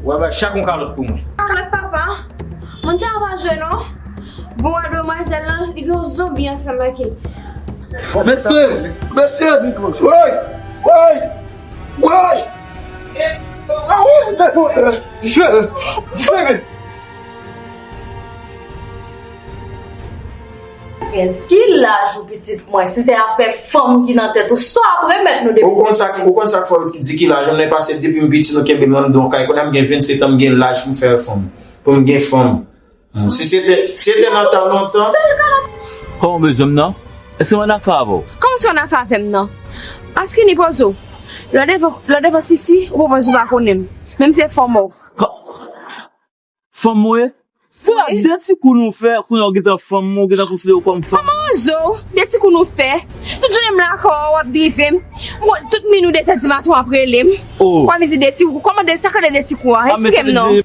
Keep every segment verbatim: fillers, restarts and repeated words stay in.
W a bay chak yon kalòt pou mwen. Kalòt papa, moun sa a pa jwe non. Bon, wè demwazèl lan, li gen yon zonbi ansanm ak li. Mesye, mesye, woy, woy, woy. Difere, difere. Frens, ki laj ou pitit mwen? Si se afè fanm ki nan tèt ou, sa w ap remèt nou depi. Ou konn sa, ou konn sa k fè w di ki laj ou? M nan pase depi m piti, nou kenbe m anndan yon kay. Kounye a m gen vennsetan, m gen laj pou m fè fanm, pou m gen fanm. Si se te, si se te nan tan lontan. Kòman w bezwen m nan? Èske m annafè avè w? Kòman w se annafè avè m nan? Paske ni poze w. Lè w devan, lè w devan Sisi, ou pwopòz ou pa konnen m. Menm se fanm ou. Fanm mwen? Pou de ti kou nou fè, kounye a w gentan fanm mwen, w gentan konsidere w kòm fanm. Kòman w zo? De ti kou nou fè? Tout jounen m lakay w, w ap drive m. Bon, tout minwi de sèt di maten w ap rele m. W ap vin di de ti kou. Kòman de, sa k rele de ti kou a? Esplike m non.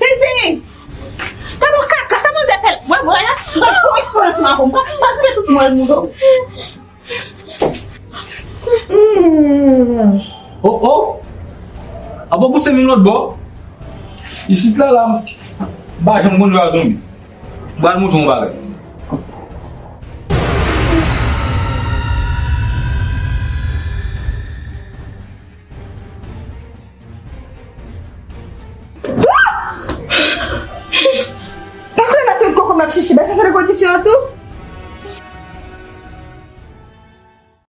Tizin! Gade yon kaka, sa manzè fè l? Wè, wè, la, pa fè yon eksperyans mavon. Pa, pa tire tout mwen, nou. Oh, oh! Apa w pouse m vin lòt bò? Isit la, la, m pa janm konn jwe a zonbi. M pral montre w yon bagay. Pa konnen nan se koko m ap chèche, ba sa se nan kondisyon an tou.